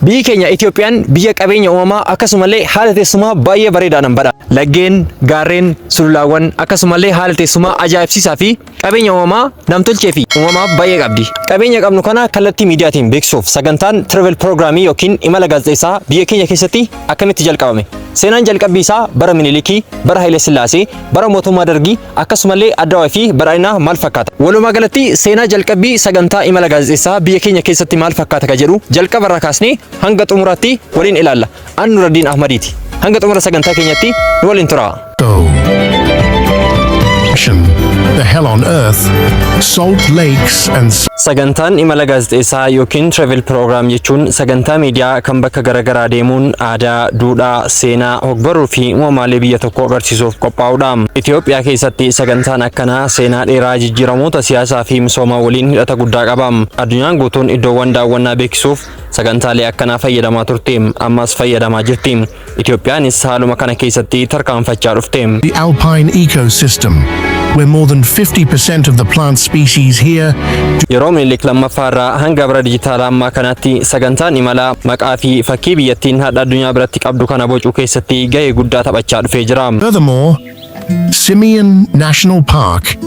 Biyyi keenya Itoophiyaan biyya qabeenya uumamaa akkasumallee haala teessumaa baay'ee bareedaadhaan badhaadha. Laggeen, gaarreen, sululaawwan akkasumallee haala teessumaa ajaa'ibsiisaa fi qabeenya uumamaa namtolchee fi uumamaa baay'ee qabdi. Qabeenya qabnu kana kallattii miidiyaatiin beeksisuuf sagantaan travel programii yookiin imala gaazexeessaa biyya keenya keessatti akkamitti jalqabame? Seenaan jalqabbii isaa bara Minilikii, bara Haile Sillaasee, bara mootummaa Dargii akkasumallee Addawaay fi badhaadhinaa maal fakkaata? Walumaa galatti seenaa jalqabbii sagantaa imala gaazexeessaa biyya keenya keessatti maal fakkaata ka jedhu jalqaba irraa kaasnee hanga xumuraatti waliin ilaalla. An Nuraddiin Ahmadiiti. Hanga xumura sagantaa keenyatti nu waliin turaa. The hell on earth, salt lakes and Sagantaan imala gaazexeessaa yookiin travel program jechuun sagantaa miidiyaa kan bakka garaagaraa deemuun aadaa, duudhaa, seenaa, hogbarruu fi uumamaalee biyya tokkoo agarsiisuuf qophaa'udha. Itoophiyaa keessatti sagantaan akkanaa seenaa dheeraa jijjiiramoota siyaasaa fi misoomaa waliin hidhata guddaa qaba. Addunyaan guutuun iddoowwan daawwannaa beeksisuuf sagantaalee akkanaa fayyadamaa turte, ammas fayyadamaa jirti. Itoophiyaanis haaluma kana keessatti tarkaanfachaa dhufte. The alpine ecosystem, where more than 50% of the plant species here Yeroo Minilik lammaffaa irraa hanga bara dijitaalaa ammaa kanaatti sagantaan imalaa maqaa fi fakkii biyyattiin hadha addunyaa biratti qabdu kana bocuu keessatti gahee guddaa taphachaa dhufee jira. Furthermore, Simeon National Park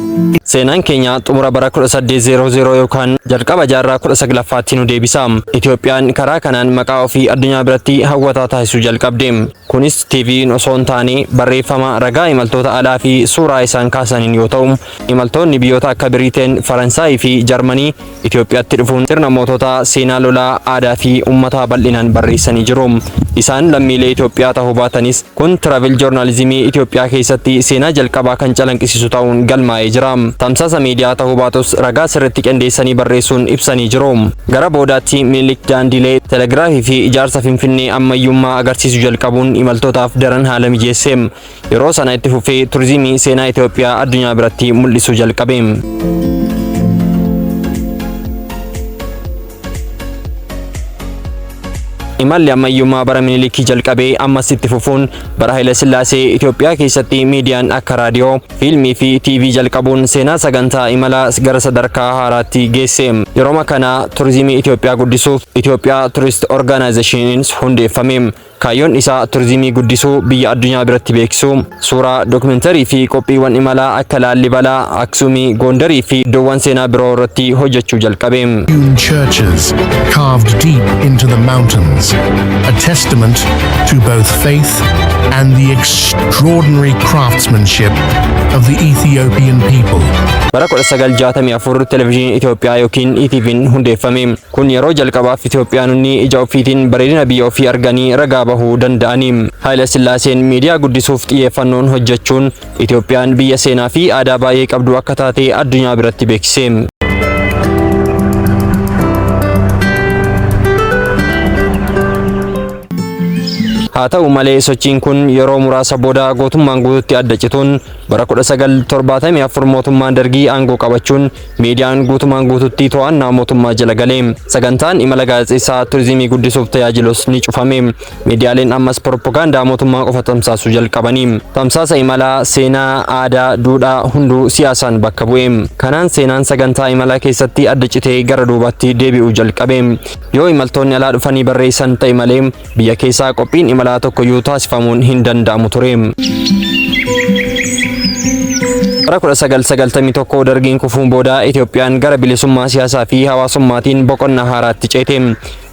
Seenaan keenya xumura bara 1800 yookaan jalqaba jaarraa 19ffaatti nu deebisa. Itoophiyaan karaa kanaan maqaa ofii addunyaa biratti hawwataa taasisuu jalqabde. Kunis TV'n osoo hin taane barreeffama ragaa imaltoota alaa fi suuraa isaan kaasaniin yoo ta'u, imaltoonni biyyoota akka Biriteen, Faransaayii fi Jarmanii Itoophiyaatti dhufuun sirna moototaa, seenaa lolaa, aadaa fi uummataa bal'inaan barreessanii jiru. Isaan lammiilee Itoophiyaa ta'uu baatanis kun travel joornaalizimii Itoophiyaa keessatti seenaa jalqabaa kan calanqisiisu ta'uun galmaa'ee jira. Tamsaasa miidiyaa ta'uu baatus ragaa sirriitti qindeessanii barreessuun ibsanii jiru. Gara boodaatti Minilik daandilee, telegiraafii fi ijaarsa Finfinnee ammayyummaa agarsiisuu jalqabuun imaltootaaf daran haala mijeesse. Yeroo sana itti fufee turizimii seenaa Itoophiyaa addunyaa biratti mul'isuu jalqabe. Imalli ammayyummaa bara Minilikii jalqabee ammas itti fufuun bara Haile Sillaasee Itoophiyaa keessatti miidiyaan akka raadiyoo, fiilmii fi TV jalqabuun seenaa sagantaa imalaa gara sadarkaa haaraatti geesse. Yeroo kana turizimii Itoophiyaa guddisuuf Itoophiyaa Turist Organizationis hundeeffame. Kaayyoon isaa turizimii guddisuu, biyya addunyaa biratti beeksisuu, suuraa, dookumentarii fi qophiiwwan imalaa akka Laallibalaa, Aksumii, Gondarii fi iddoowwan seenaa biroo irratti hojjechuu jalqabe. Hewn churches carved deep into the mountains, a testament to both faith and the extraordinary craftsmanship of the Ethiopian people. Bara 1964 televizyiiniin Itoophiyaa yookiin ETV'n hundeeffame. Kun yeroo jalqabaaf Itoophiyaanonni ija ofiitiin bareedina biyya ofii arganii ragaa bahuu danda'ani. Haayile Sillaaseen miidiyaa guddisuuf xiyyeeffannoon hojjechuun Itoophiyaan biyya seenaa fi aadaa baay'ee qabdu akka taate addunyaa biratti beeksise. Haa ta'u malee sochiin kun yeroo muraasa booda gootummaan guututti adda cituun bara 1974 mootummaan Dargii aangoo qabachuun miidiyaan guutumaan guututti to'annaa mootummaa jala gale. Sagantaan imala gaazexeessaa turizimii guddisuuf tajaajilus ni cufame. Miidiyaaleen ammas propagaandaa mootummaa qofa tamsaasuu jalqabanii. Tamsaasa imalaa, seenaa, aadaa, duudhaa hunduu siyaasaan bakka bu'e. Kanaan seenaan sagantaa imalaa keessatti adda citee gara duubaatti deebi'uu jalqabe. Yoo imaltoonni alaa dhufanii barreessan ta'e malee biyya keessaa qophiin imalaa tokkoyyuu taasifamuun hin danda'amu ture. Bara 1991 Dargiin kufuun booda Itoophiyaan gara bilisummaa siyaasaa fi hawaasummaatiin boqonnaa haaraatti ceete.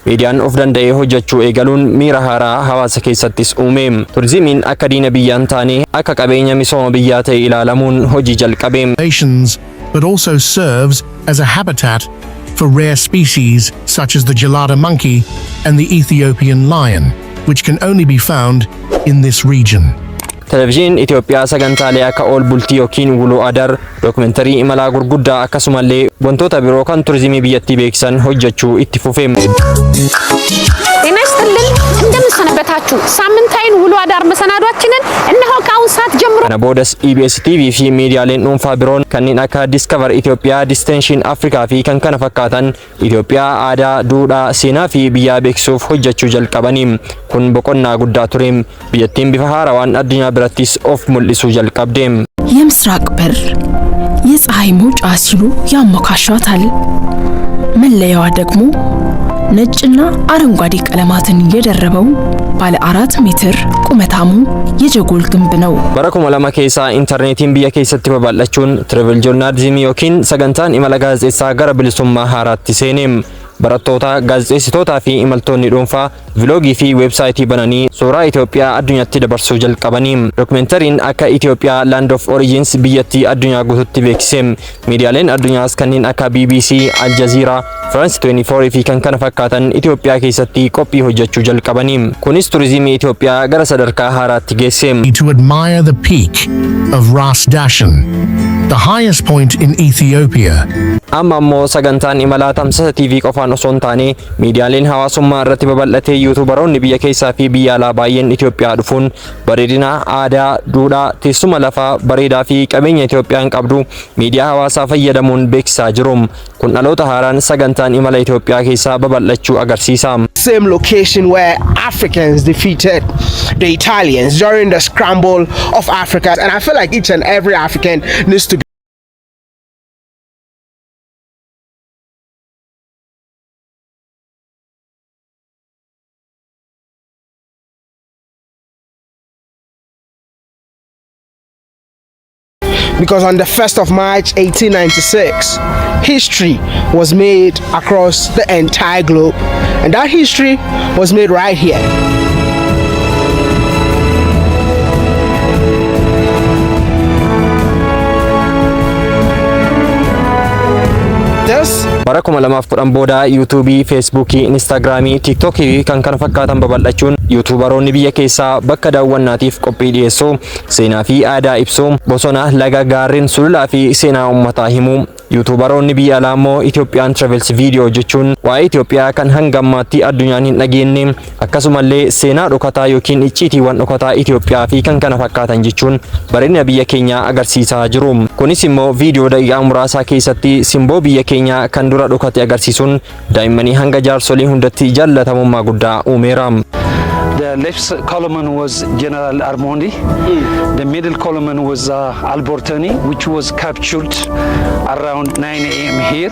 Miidiyaan of danda'ee hojjechuu eegaluun miira haaraa hawaasa keessattis uume. Turizimiin akka diina biyyaa hin taane akka qabeenya misooma biyyaa ta'e ilaalamuun hojii jalqabe. Nations, but also serves as a habitat for rare species such as the gelada monkey and the Ethiopian lion, which can only be found in this region. Televizyiiniin Itoophiyaa sagantaalee akka ool bultii yookiin wuloo adar, dookumentarii imalaa gurguddaa akkasumallee wantoota biroo kan turizimii biyyattii beeksisan hojjechuu itti fufe. ጤና ይስጥልን እንደምን ሰነበታችሁ። ሳምንታዊን ውሎ አዳር መሰናዷችንን እነሆ ከአሁን ሰዓት ጀምሮ Kana boodas EBS TV fi miidiyaaleen dhuunfaa biroon kanneen akka Discover Itoophiyaa, Distinction Africa fi kan kana fakkaatan Itoophiyaa aadaa, duudhaa, seenaa fi biyyaa beeksisuuf hojjechuu jalqabanii. Kun boqonnaa guddaa ture. Biyyattiin bifa haarawaan addunyaa birattis of mul'isuu jalqabde. የምስራቅ በር የፀሐይ መውጫ ሲሉ ያሞካሿታል። መለያዋ ደግሞ ነጭና አረንጓዴ ቀለማትን የደረበው ባለ 4 ሜትር ቁመታሙ የጀጎል ግንብ ነው። Bara 2000 keessa intarneetiin biyya keessatti babal'achuun travel journalism yookiin sagantaan imala gaazexeessaa gara bilisummaa haaraatti seene. Barattoota, gaazexeessitootaa fi imaltoonni dhuunfaa viloogii fi weebsaayitii bananii suuraa Itoophiyaa addunyaatti dabarsuu jalqabanii. Dookumentariin akka Itoophiyaa Land of Origins biyyattii addunyaa guututti beeksise. Miidiyaaleen addunyaas kanneen akka BBC, Al Jazeera, France 24 fi kan kana fakkaatan Itoophiyaa keessatti qophii hojjechuu jalqabanii. Kunis turizimii Itoophiyaa gara sadarkaa haaraatti geesse. To admire the peak of Ras Dashen, the highest point in Ethiopia. Amma ammoo sagantaan imalaa tamsaasa TV qofaan osoo hin taane, miidiyaaleen hawaasummaa irratti babal'atee yuutuubaroonni biyya keessaa fi biyya alaa baay'een Itoophiyaa dhufuun bareedina aadaa, duudhaa, teessuma lafaa bareedaa fi qabeenya Itoophiyaan qabdu miidiyaa hawaasaa fayyadamuun beeksisaa jiru. Kun dhaloota haaraan sagantaan imala Itoophiyaa keessaa babal'achuu agarsiisa. Same location where Africans defeated the Italians during the scramble of Africa. And I feel like each and every African needs to because on the 1st of March 1896, history was made across the entire globe, and that history was made right here. This Bara 2010 booda yuutuubii, feesbuukii, instaagiraamii, tiiktookii fi kan kana fakkaatan babal'achuun yuutuubaroonni biyya keessaa bakka daawwannaatiif qophii dhiyeessuu, seenaa fi aadaa ibsuu, bosona, laga, gaarreen, sululaa fi seenaa uummataa himuu. Yuutuubaroonni biyya alaa immoo Itoophiyaan Travels Video jechuun waa'ee Itoophiyaa kan hanga ammaatti addunyaan hin dhageenye, akkasumallee seenaa dhokataa yookiin icciitiiwwan dhokataa Itoophiyaa fi kan kana fakkaatan jechuun bareedina biyya keenyaa agarsiisaa jiru. Kunis immoo viidiyoo daqiiqaa muraasaa keessatti simboo biyya keenyaa kan dura dhokate agarsiisuun daa'immanii hanga jaarsolii hundatti jaallatamummaa guddaa uumeera. The left column was General Armondi. The middle column was Albertoni, which was captured around 9 a.m. here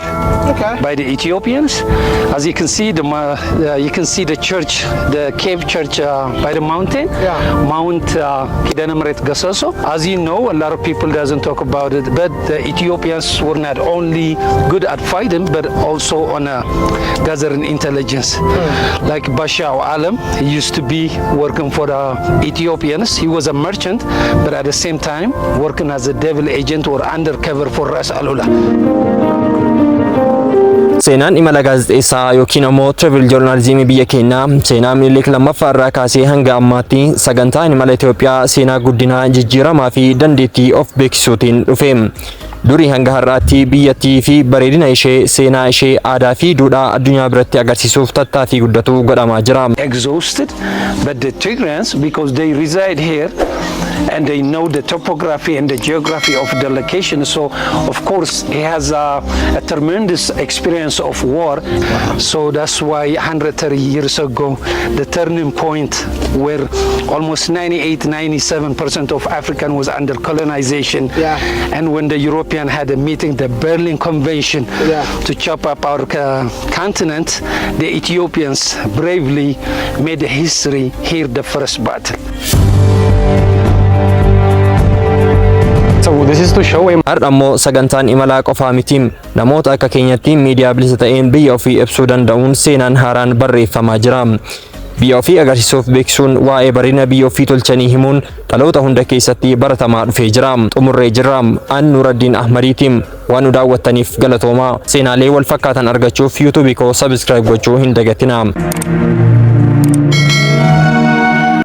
by the Ethiopians. As you can see, you can see the church, the cave church by the mountain, Mount Kidane Mehret Gasoso. As you know, a lot of people doesn't talk about it, but the Ethiopians were not only good at fighting, but also on gathering intelligence. Like Basha Alam, he used to be working for the Ethiopians. He was a merchant, but at the same time working as a devil agent or undercover for Ras Alula. Seenaan imala gaazexeessaa yookiin ammoo travel journalism biyya keenyaa seenaa Minilik lammaffaa irraa kaasee hanga ammaatti sagantaan imala Itoophiyaa seenaa guddinaa, jijjiiramaa fi dandeettii of beeksisuutiin dhufe. Durii hanga har'aatti biyyattii fi bareedina ishee, seenaa ishee, aadaa fi duudhaa addunyaa biratti agarsiisuuf tattaaffii guddatu godhamaa jira. Exhausted, but the Tigrayans, because they reside here and they know the topography and the geography of the location, so of course he has a tremendous experience of war. So that's why 130 years ago, the turning point where almost 98, 97% of African was under colonization. And when the European had a meeting, the Berlin Convention, to chop up our continent, the Ethiopians bravely made history here, the first battle. So this is to show him Har'a ammoo sagantaan imalaa qofaa miti, namoota akka keenyatti miidiyaa bilisa ta'een biyya ofii ibsuu danda'uun seenaan haaraan barreeffamaa jira. Biyya ofii agarsiisuuf beeksisuun, waa'ee bareedina biyya ofii tolchanii himuun dhaloota hunda keessatti baratamaa dhufee jira. Xumurree jirra. An Nuraddiin Ahmadiitiin waan nu daawwattaniif galatoomaa. Seenaalee wal fakkaatan argachuuf yuutuubii koo subscribe gochuu hin dagatinaa.